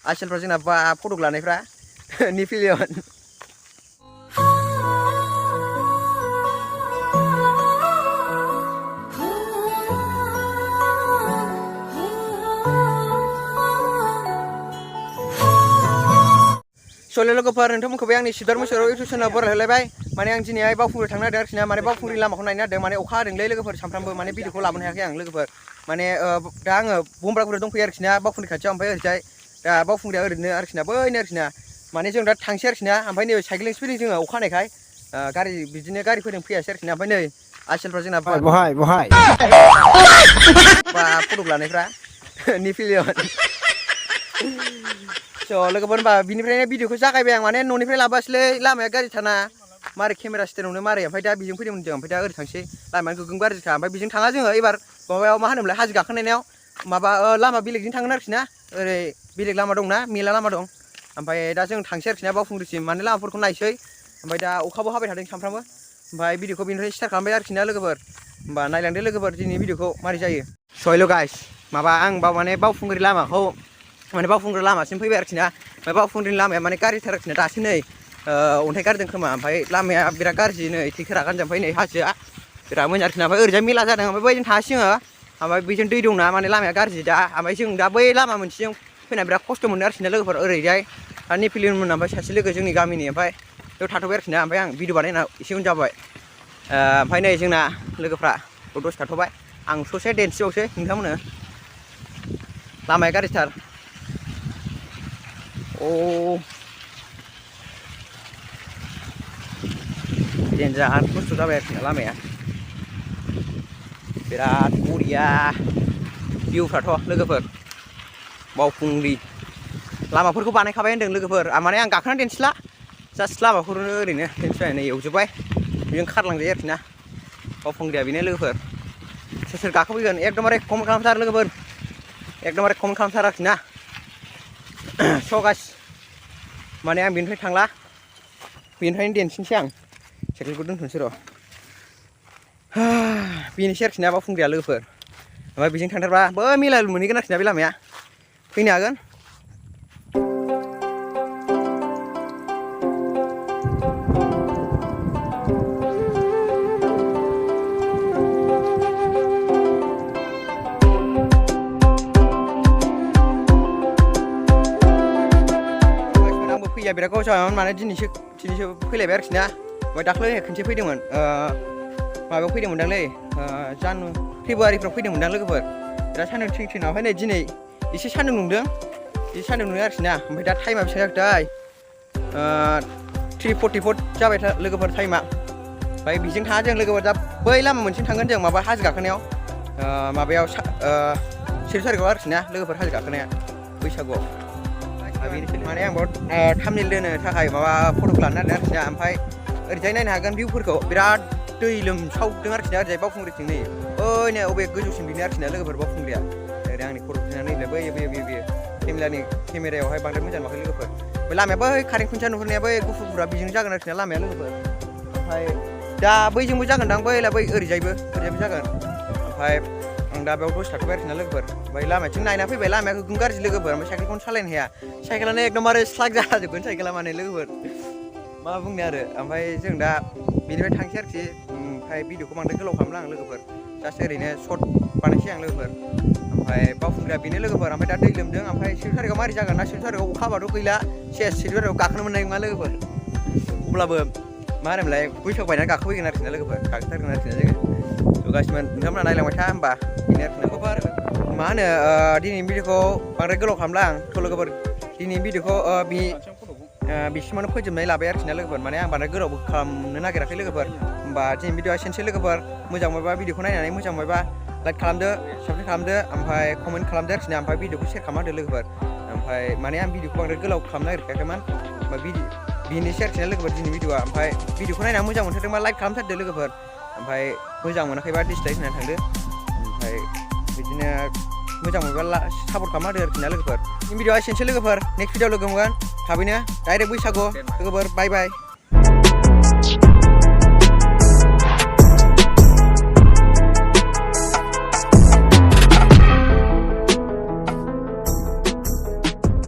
आसोलफ्राव जोंना फटक लानायफ्रा निफिलियन सोलो लोगोफोर नोंथांमोनखौबो आंनि सिदार मोसौराव इउटुब चेनेलाव बरायहरलायबाय माने आं दिनैहाय बावखुंग्रियाव थांनो नागिरदों आरोखि ना माने बावखुंग्रि लामाखौ नायनो नागिरदों माने अखा हादोंलै लोगोफोर सामफ्रामबो माने भिडिअखौ लाबोनो हायाखै आं लोगोफोर माने दा आङो बमब्रागुरियाव दंफैयो आरोखि ना बावखुंग्रि खाथियाव ओमफ्राय ओरैजाय दा बावखुंग्रिया ओरैनो आरोखि ना बैनो आरोखि ना माने जों दा थांसै आरोखि ना ओमफ्राय नै साइकेलजोंसो फैदों जोङो अखा हानायखाय गारि बिदिनो गारिफोरजों फैयासै आरोखि ना ओमफ्य नै आसोलफ्राव जोंना बहाय फटक लानायफ्रा निफिलियन स' लोगोफोर होनबा बिनिफ्रायनो भिडिअखौ जागायबाय आं माने न'निफ्राय लाबोआसैलै लामाया गाज्रि थाना मारै केमेरा स्टेन्डआवनो मारै ओमफ्राय दा बेजों फैदोंमोन जों ओमफ्राय दा ओरै थांसै लामाया गोगोम गाज्रिखा ओमफ्राय बेजों थाङा जोङो एबार माबायाव मा होनोमोनलाय हाजो गाखोनायाव माबा लामा बेलेगजों थांगोन आरोखि ना ओरै बेलेग लामा दंना मेला लामा दं ओमफ्राय दा जों थांसै आरोखि ना बावखुंग्रिसिम माने लामाफोरखौ नायसै ओमफ्राय दा अखाबो हाबाय थादों सामफ्रामबो ओमफ्राय भिडिअखौ बेनिफ्राय स्टार्ट खालामबाय आरोखि ना लोगोफोर होमबा नायलांदो लोगोफोर दिनै भिडिअखौ मारै जायो सयल' गाइस माबा आं माने बावखुंग्रि लामाखौ माने बावखुंग्रि लामासिम फैबाय आरोखि ना ओमफ्राय बावखुंग्रिनि लामाया माने गाज्रिथार आरोखि ना दासो नै अन्थाइ गारदों खोमा ओमफ्राय लामाया बिराद गाज्रि नै थेखेरा गानजों नै हाजोआ बिराद मोजां आरोखि ना ओमफ्राय ओरैजाय मेला जादों ओमफ्राय बैजों थाङासै जोङो ओमफ्राय बैजों दै दंना माने लामाया गाज्रि दा ओमफ्राय जों दा बै लामा मोनसेजों फैना बिराद खस्थ' मोनो आरोखि ना लोगोफोर ओरैजाय आरो निफिलियनमोन ओमफ्राय सासे लोगो जोंनि गामिनि ओमफ्राय बेयाव थाथ'बाय आरोखि ना ओमफ्राय आं भिडिअ बानायना एसे उन जाबाय ओमफ्राय नै जोंना लोगोफ्रा दसे थाथ'बाय आं ससे दिन्थिबावसै नोंथांमोननो लामाया गाज्रिथार देन्जार खस्थ' जाबाय आरोखि ना लामाया बिराद बरिया भिउफ्राथ' लोगोफोर बावखुंग्रि लामाफोरखौ बानायखाबाय होनदों लोगोफोर माने आं गाखोनानै दिन्थिला जास्ट लामाफोरनो ओरैनो दिन्थिबाय नै एवजोब्बाय बेजों खारलांजायो आरोखि ना बावखुंग्रिया बेनो लोगोफोर सोर सोर गाखोफैगोन एकदमबारे कमेन्ट खालामथार लोगोफोर एकदमबारे कमेन्ट खालामथार आरोखि ना स' गाइस माने आं बेनिफ्राय थांला बेनिफ्रायनो दिन्थिनोसै आं साइकेलखौ दोनथ'नोसै र' बेनोसै आरोखि ना बावखुंग्रिया लोगोफोर ओमफ्राय बेजों थांथारबा बै मेला मोनहैगोन आरोखि ना बे लामाया फैनो हागोन फैया बिराद गोबाव जाबायमोन माने दिनैसो फैलायबाय आरोखि ना ओमफ्राय दाख्लै खनसे फैदोंमोन माबायाव फैदोंमोनदांलै फेब्रुवारिफ्राव फैदोंमोनदां लोगोफोर बिराद सान्दुं थिं थिं ओमफ्राय नै दिनै एसे सान्दुं नुदों एसे सान्दुं नुदों आरोखि ना ओमफ्राय दा टाइमा बेसेबां जाखोथाय 3:44 जाबाय लोगोफोर टाइमा ओमफ्राय बेजों थाङा जों लोगोफोर दा बै लामा मोनसेजों थांगोन जों माबा हाजो गाखोनायाव माबायाव 7 थारिखआव आरोखि ना लोगोफोर हाजो गाखोनाया बैसागुआव माने आं बेयाव थाम्बनेल दोनो थाखाय माबा फटक लानो नागिरदों आरोखि ना ओमफ्राय ओरैजाय नायनो हागोन भिउफोरखौ बिराद दै लोमसावदों आरोखि ना ओरैजाय बावखुंग्रिथिं नै ओइनो अबे गोजौसिम बेनो आरोखि ना लोगोफोर बावखुंग्रिया ओरै आंनि खर' फिनानै नै बैयो केमेरायावहाय बांद्राय मोजां नुवाखै लोगोफोर ओमफ्राय लामाया बै कारेन्ट खुन्थिया नुहुरनाया बै गुफुरफोरा बेजों जागोन आरोखि ना लामाया लोगोफोर ओमफ्राय दा बैजोंबो जागोनदां बै ओरैजायबो जागोन ओमफ्राय आं दा बेयाव दसे थाथ'बाय आरोखि ना लोगोफोर ओमफ्राय लामाथिं नायना फैबाय लामाया गोगोम गाज्रि लोगोफोर ओमफ्य साइकेलखौनो सालायनो हाया साइकेलानो एकदमबारे स्लाग जाजोबगोन साइकेला माने लोगोफोर मा बुंनो आरो ओमफ्राय जों दा बेनिफ्राय थांसै आरोखि ओमफ्राय भिडिअखौ बांद्राय गोलाव खालामला आं लोगोफोर जास्ट ओरैनो सर्ट बानायसै आं लोगोफोर ओमफ्राय बावखुंग्रिया बेनो लोगोफोर ओमफ्राय दा दै लोमदों ओमफ्राय 7 थारिखआव मारै जागोन ना 7 थारिखआव अखा हाबाथ' गैला सेस 7 थारिखआव गाखोनो मोननाय नङा लोगोफोर अब्लाबो मा होनोमोनलाय बैसागु बायनानै गाखोफैगोन आरोखि ना लोगोफोर गाखोथारगोन आरोखि ना जोङो गासिबो नोंथांमोना नायलांबाय था होमबा बेनो आरोखि ना लोगोफोर मा होनो दिनैनि भिडिअखौ बांद्राय गोलाव खालामला आं थ' लोगोफोर दिनैनि भिडिअखौ बिसिमावनो फोजोबनाय लाबाय आरोखि ना लोगोफोर माने आं बांद्राय गोलावबो खालामनो नागिराखै लोगोफोर होमबा दिनैनि भिडिअआ एसेनोसै लोगोफोर मोजां मोनबा भिडिअखौ नायनानै मोजां मोनबा लाइक खालामदो साबस्क्राइब खालामदो ओमफ्राय कमेन्ट खालामदो आरोखि ना ओमफ्राय भिडिअखौ शेयार खालामना होदो लोगोफोर ओमफ्राय माने आं भिडिअखौ बांद्राय गोलाव खालामनो नागिरखायाखैमोन ओमफ्राय बेनोसै आरोखि ना लोगोफोर दिनैनि भिडिअआ ओमफ्राय भिडिअखौ नायनानै मोजां मोनथारदोंबा लाइक खालामथारदो लोगोफोर ओमफ्राय मोजां मोनाखैबा डिसलाइक होनानै थांदो ओमफ्राय बिदिनो मोजां मोनबा सापर्ट खालामना होदो आरोखि ना लोगोफोर भिडिअआ एसेनोसै लोगोफोर नेक्स्ट भिडिअ लोगो मोनगोन थाबैनो डाइरेक्ट बैसागु लोगोफोर बाय बाय